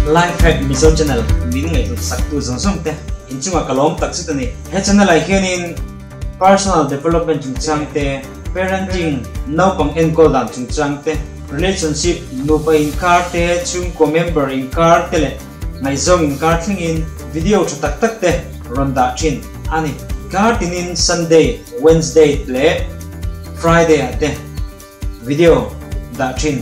Life Hack Mizo channel min ngaihhlut sak tu zawng zawng te inchungah ka lawm tak zet a ni. He channel ah hianin personal development chungchang te, parenting, naupang enkawl dan chungchang te, relationship, nupa inkar te, chhungkaw member inkar te leh ngaihzawng inkar thlengin video tha tak tak te rawn dah thin a ni. Kar tinin Sunday, Wednesday leh Friday ah te Video dah thin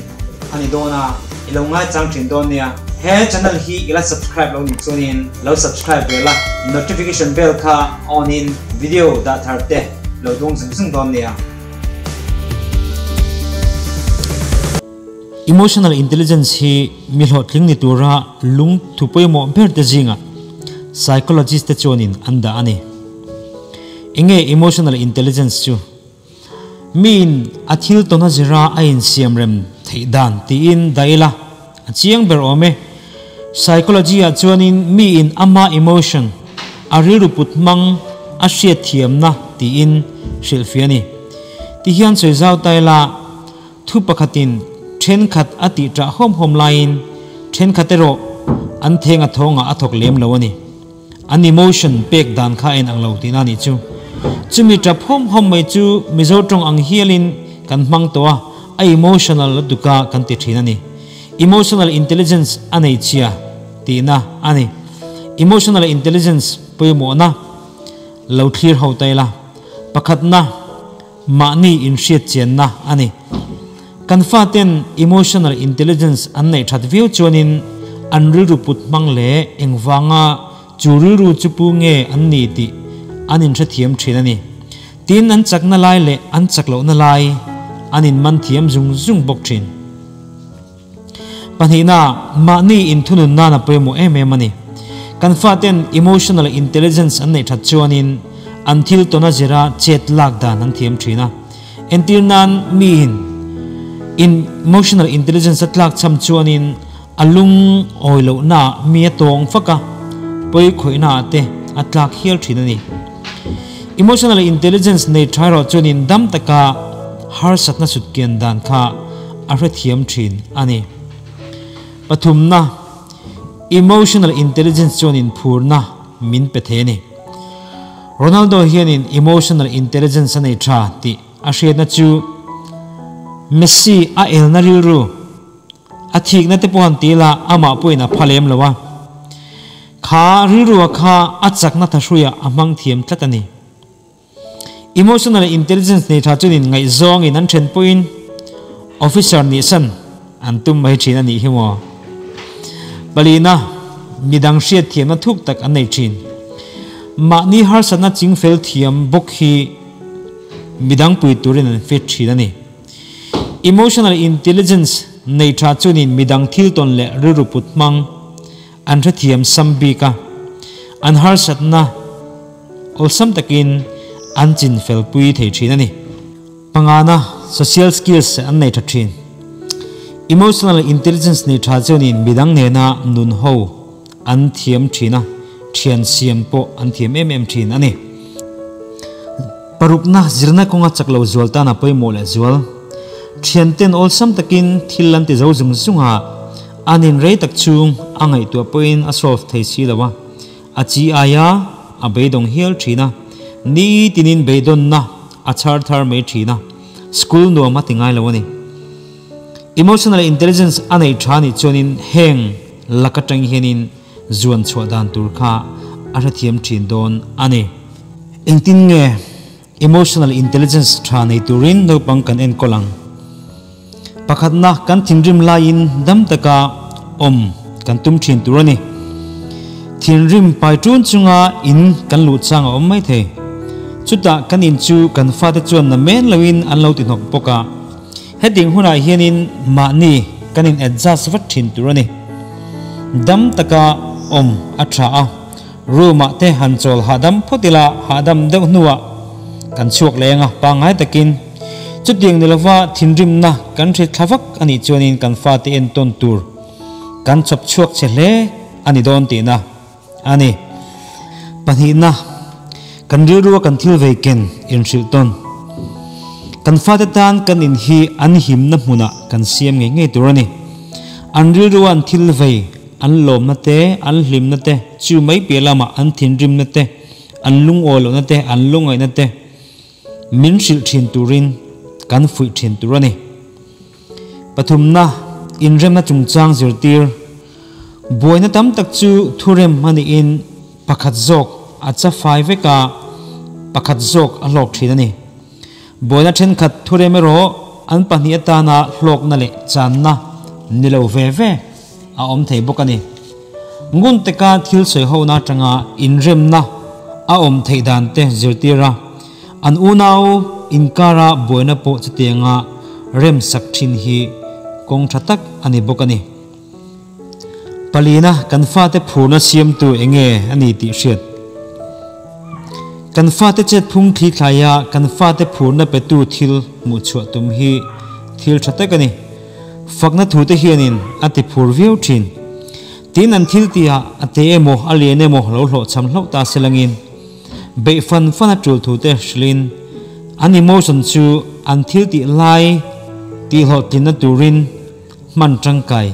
a ni dawn a, i lo ngaichang thin dawn nia. He channel hi i la subscribe lo nih chuanin lo subscribe ve la, notification bell kha on in video dah thar te lo dawng zung zung dawn nia. Emotional intelligence hi mi hlawhtling ni tura lung thu pawimawh ber te zingah psychologist te chuanin an dah a ni. Enge emotional intelligence chu? Miin a thil tawn a zira a insiam rem theih dan tiin dah ila a chiang ber awm e. Psychology ah chuanin miin ama emotion, a rilru put hmang a hriat thiamna tiin hrilhfiah a ni. Tihian sawi zau ta ila thu pakhatin thenkhat a tih ṭah hawm hawm laiin thenkhat erawh an theng a thawngah a thawk lem lo a ni. An emotion pek dan kha en ang lo tihna a nih chu. Chumi tap hawm hawm mai chu Mizo tawng ang hialin kan hmang tawh a, a emotional lutuk a kan ti thin a ni. Emotional intelligence a nei chhia tihna a ni. Emotional intelligence pawimawhna lo thlir ho ta ila. Pakhatna, mahni inhriat chianna a ni. Kan faten emotional intelligence an neih that viau chuanin an rilru put hmang leh engvanga chu rilru chu pu nge an ni tih an inhrethiam thin a ni. Tin, an chakna lai leh an chak lohna lai an inman thiam zung zung bawk thin. Pahnihna, mahni inthunun nan a pawimawh em em a ni. Kan faten emotional intelligence an neih that chuanin an thil tawn a zira chet lak dan an thiam thin a. Entir nan miin emotional intelligence a tlak cham chuanin a lung awi lohnaah mi a tawng fak a, pawi khawihnaah te a tlak hial thin a ni. Emotional intelligence nei tha erawh chuanin dam taka harsatna sutkian dan kha a hrethiam thin a ni. Pathumna, emotional intelligence chuanin phurna min pe thei a ni. Ronaldo hianin emotional intelligence a nei tha tih a hriatna chu Messi a elna rilru a thikna te pawh han ti ila amah pawhin a pha lem lo a, kha rilrua kha a chakna thahruiah a hmang thiam tlat a ni. Emotional intelligence nei tha chuanin ngaihzawngin an then pawhin officer nihsan an tum mai thin a nih hi maw. Palina, midang hriat thiamna thuk tak an nei thin. Mahni harsatna chingfel thiam bawk hi midang pui turin an fit thin a ni. Emotional intelligence nei tha chuanin midang thil tawn leh rilru put hmang An hrethiam sam bik a, an harsatna awlsam takin an chin fel pui thei thin a ni. Pangana, social skills an nei tha thin. Emotional intelligence nei tha chuanin midang nena nun ho an thiam thin a, thian siam pawh an thiam em em thin a ni. Parukna, zirna kawnga chak lo zual tana pawimawh leh zual. Thianten awlsam takin thil an ti zo zung zung a, An in rei tak chhung a ngaihtuah pawhin a solve thei si lo a, a chi aia a beidawng hial thin a, ni tinin beidawnna a chhar thar mai thin a, school nuam a ti ngai lo a ni. Emotional intelligence a nei tha nih chuanin heng lak atang hianin zuan chhuah dan tur kha a hrethiam thin dawn a ni. Engtin nge Emotional intelligence tha nei turin naupang kan enkawl ang. Pakhatna, kan thinrim laiin dam taka awm kan tum thin tur a ni. Thinrim pai tun chunga in kan luh chang a awm mai thei. Chutah kan in chu kan fate chuan na men loin an lo ti hnawk bawk a. Heting hunah hianin mahni kan in adjust vat thin tur a ni. Dam taka awm a tha a. Room ah te han chawl hahdam phawt ila, hahdam deuh hnuah kan chhuak leng a, pangngai takin. Chutiang ni lova thinrimna kan hre thla vak a nih chuanin kan fate entawn tur kan chawp chhuak che hle a ni dawn tihna a ni. Pahnihna, kan rilrua kan thil vei ken inhrilh tawn. Kan fate tan kan in hi an himna hmunah kan siam ngei ngei tur a ni. An rilrua an thil vei. an lawmna te, an hlimna te, chu mai piah lamah an thinrimna te, an lungawi lohna te, an lungaihna te min hrilh thin turin kan fuih thin tur a ni. Pathumna, inremna chungchang zirtir. Buaina tam tak chu thurem a niin pakhat zawk a chafai vek a, pakhat zawk a hlawk thin a ni. Buaina thenkhat thurem erawh an pahnih atana hlawkna leh channa ni lo ve ve a awm thei bawk a ni. Ngun taka thil sawi hona atanga inremna a awm theih dan te zirtir a, an unau inkara buaina pawh chutianga remsak thin hi kawng tha tak a ni bawk a ni. Palina, kan fate phurna siamtu enge a ni tih hriat. Kan fate chet phung thli thlaia kan fate phurna petu thil hmuh chhuah tum hi thil tha tak a ni. Fakna thute hianin a ti phur viau thin. Tin an thil tihah a te emaw a lian emaw lo hlawhchham hlauh ta se langin beih fan fan a tul thute hrilhin an emotion chu an thil tih lai tihhlawhtlinna turin hman tangkai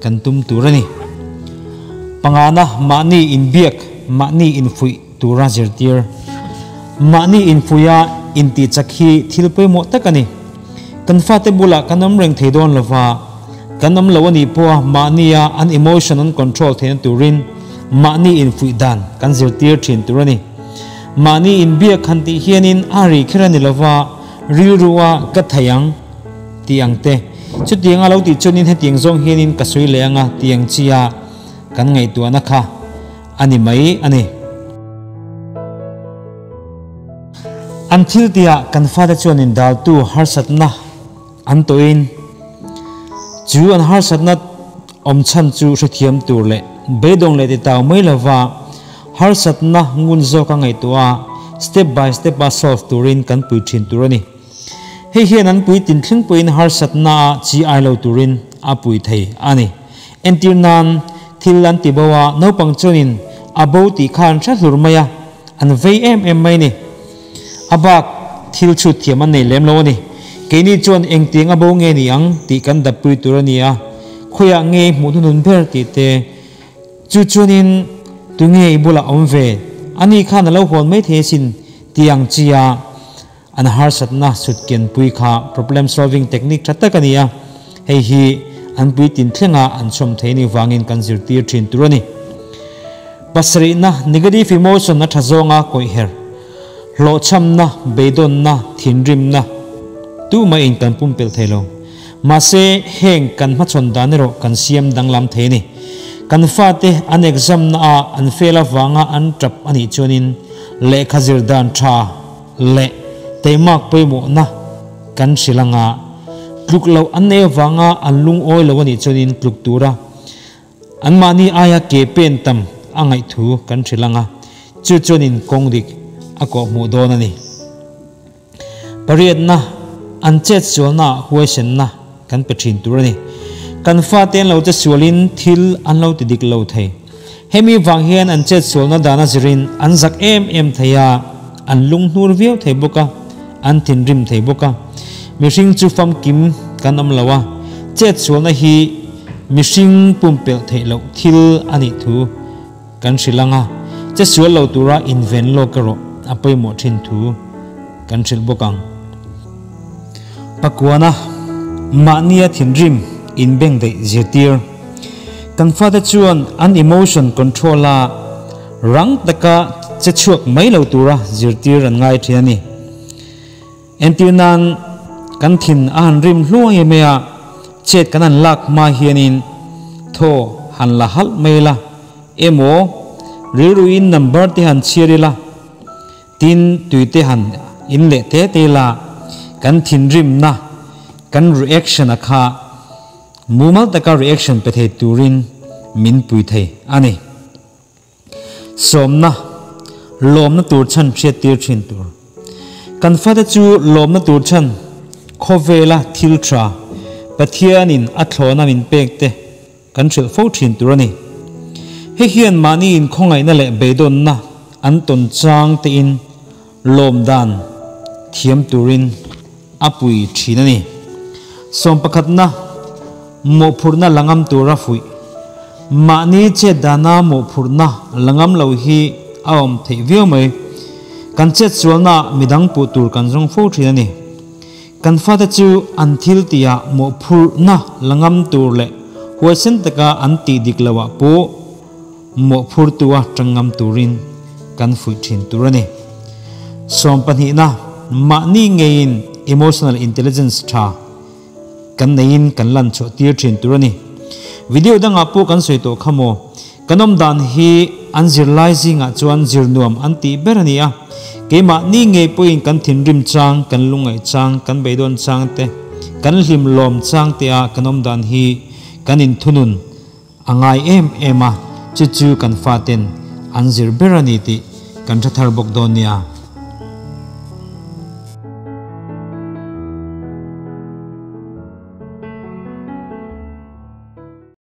kan tum tur a ni. Pangana, mahni inbiak, mahni infuih tura zirtir. Mahni infuiha intihchak hi thil pawimawh tak a ni. Kan fate bulah kan awm reng thei dawn lova, kan awm lo a nih pawha mahnia an emotion an control theihna turin mahni infuih dan kan zirtir thin tur a ni. Mahni inbiak han tih hianin a ri kher a ni lova, rilrua ka thei ang tih ang te. Chutiang a lo tih chuanin hetiang zawng hianin ka sawi leh anga tiang chia kan ngaihtuahna kha a ni mai a ni. An thil tihah kan fate chuanin daltu harsatna an tawhin chu an harsatna awm chhan chu hrethiam tur leh beidawng leh titau mai lova harsatna ngun zawka ngaihtuah a step by step a solve turin kan pui thin tur a ni. Hei hian an pui tin thleng pawhin harsatna a chi ai lo turin a pui thei a ni. Entir nan, thil an ti bo a, naupang chuanin a bo tih kha an hre hlur mai a, an vei em em mai a ni. A bak thil chhut thiam an nei lem lo a ni. Keini chuan engtiang a bo nge ni ang tih kan dappui tur a ni a, khawiah nge i hmuh hnuhnun ber tih te, chu chuanin tunge i bulah awm ve, ani khan a lo hawn mai thei asin tih ang chi a, An harsatna sutkenpui kha problem solving technique tha tak a ni a, hei hi an puitin thlenga an chhawm thei ni vangin kan zirtir thin tur a ni. Pasarihna, negative emotion a tha zawnga kawih her, hlawhchhamna, beidawnna, thinrimna tumah in kan pumpelh thei lo. Mahse, heng kan hmachhawn dan erawh kan siam danglam thei a ni. Kan fate an exam na a an fail avanga an tap a nih chuanin lehkha zir dan tha, leh teimak pawimawhna kan hrilh anga tluk loh an nei avanga an lungawi lo a nih chuanin tluk tura anmahni aia ke pen tam a ngaih thu kan hrilh anga chu chuanin kawng dik a kawhhmuh dawn a ni. Pariatna, an chet sualnaah huaisenna kan pe thin tur a ni. Kan fate an lo che sualin thil an lo ti dik lo thei. Hemi vang hian an chet sualna dana zirin an zak em em thei a, an lunghnur viau thei bawk a, an thinrim thei bawk a. Mihring chu famkim kan awm lo a, chet sualna hi mihring pumpelh theih loh thil a nih thu kan hrilh ang a, che sual lo tura inven lawk erawh a pawimawh thin thu kan hrilh bawk ang. Pakuana, mahnia thinrim inbeng daih zirtir. Kan fate chuan an emotion control a rang taka che chhuak mai lo tura zirtir an ngai thin a ni. Entir nan, kan thin a han rim hluai mai a, chet kan han lak hma hianin thaw han la halh mai la emaw rilruin number te han chhiar ila, Tin, tuite han in leh te te la, kan thinrimna, kan reaction a kha mumal taka reaction pe thei turin min pui thei a ni. Sawmna, lawmna tur chhan hriat tir thin tur. Kan fate chu lawmna tur chhan khawvela thil tha, Pathianin a thlawna min pek te Kan hrilh fo thin tur a ni. Hei hian mahni inkhawngaihna leh beidawnna an tawn chang tein lawm dan thiam turin a pui thin a ni. Sawm pakhatna, mawhphurhna la ngam tura fuih. Mahni chet dana mawhphurhna la ngam lo hi a awm theih viau mai. Kan chet sualnaah midang puh tur kan zawng fo thin a ni. Kan fate chu an thil tihah mawhphurhna la ngam tur leh huaisen taka an tih dik loah pawh mawhphurtua tang ngam turin kan fuih thin tur a ni. Sawmpahnihna, mahni ngeiin emotional intelligence tha kan neiin kan lan chhuah tir thin tur a ni. Video dangah pawh kan sawi tawh kha maw? Kan awm dan hi an zirlai zingah chuan zir nuam an tih ber a ni a. Keimahni ngei pawhin kan thinrim chang, kan lungngaih chang, kan beidawn chang te, kan hlim lawm chang te ah kan awm dan hi kan inthunun a ngai em em a, chu chu kan faten an zir ber a ni tih kan hre thar bawk dawn nia.